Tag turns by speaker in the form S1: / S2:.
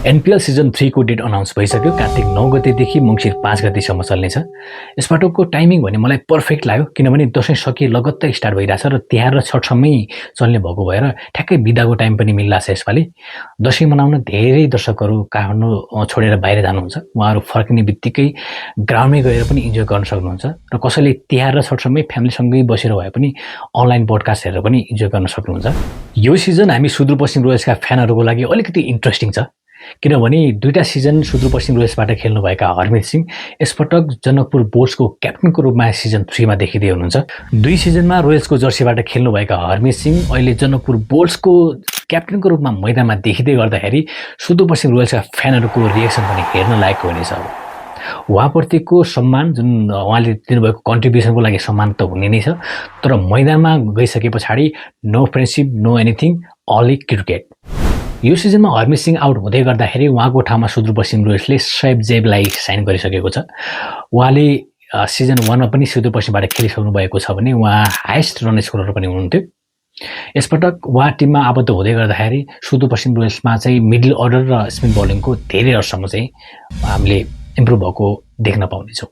S1: NPL season 3 को date announce भइसक्यो। कार्तिक 9 गतेदेखि मङ्सिर 5 गतेसम्म चल्नेछ। यसपटकको टाइमिङ भने मलाई पर्फेक्ट लाग्यो, किनभने दसैँ सकिए लगत्तै स्टार्ट भइरहेछ र तिहार र छठसम्मै चल्ने भएको भएर ठ्याक्कै बिदाको टाइम पनि मिल्लाछ। यसपालि दसैँ मनाउन धेरै दर्शकहरू काठमाडौँ छोडेर बाहिर जानुहुन्छ। उहाँहरू फर्किने बित्तिकै ग्राउन्डमै गएर पनि इन्जोय गर्न सक्नुहुन्छ र कसैले तिहार र छठसम्मै फ्यामिलीसँगै बसेर भए पनि अनलाइन पोडकास्ट हेरेर पनि इन्जोय गर्न सक्नुहुन्छ। यो सिजन हामी सुदूरपश्चिम रोयल्सका फ्यानहरूको लागि अलिकति इन्ट्रेस्टिङ छ, किनभने दुईटा सिजन सुदूरपश्चिम रोयल्सबाट खेल्नुभएका हरमित सिंह यसपटक जनकपुर बोल्ट्सको क्याप्टेनको रूपमा सिजन 3 मा देखिँदै हुनुहुन्छ। दुई सिजनमा रोयल्सको जर्सीबाट खेल्नुभएका हरमित सिंह अहिले जनकपुर बोल्ट्सको क्याप्टेनको रूपमा मैदानमा देखिँदै गर्दाखेरि सुदूरपश्चिम रोयल्सका फ्यानहरूको रिएक्सन पनि हेर्न लायकको हुनेछ। उहाँप्रतिको सम्मान, जुन उहाँले दिनुभएको कन्ट्रिब्युसनको लागि सम्मान त हुने नै छ, तर मैदानमा गइसके पछाडि no friendship, no anything, only cricket. यो सिजनमा हरमित सिंह आउट हुँदै गर्दाखेरि उहाँको ठाउँमा सुदूरपश्चिम रोयल्सले सोएब जेबलाई साइन गरिसकेको छ। उहाँले सिजन 1 मा पनि सुदूरपश्चिमबाट खेलिसक्नु भएको छ भने उहाँ हाइएस्ट रन स्कोरर पनि हुनुहुन्थ्यो। यसपटक उहाँ टिममा आबद्ध हुँदै गर्दाखेरि सुदूरपश्चिम रोयल्समा चाहिँ मिडल अर्डर र स्पिन बलिङको धेरै हदसम्म चाहिँ हामीले इम्प्रुभ भएको देख्न पाउनेछौँ।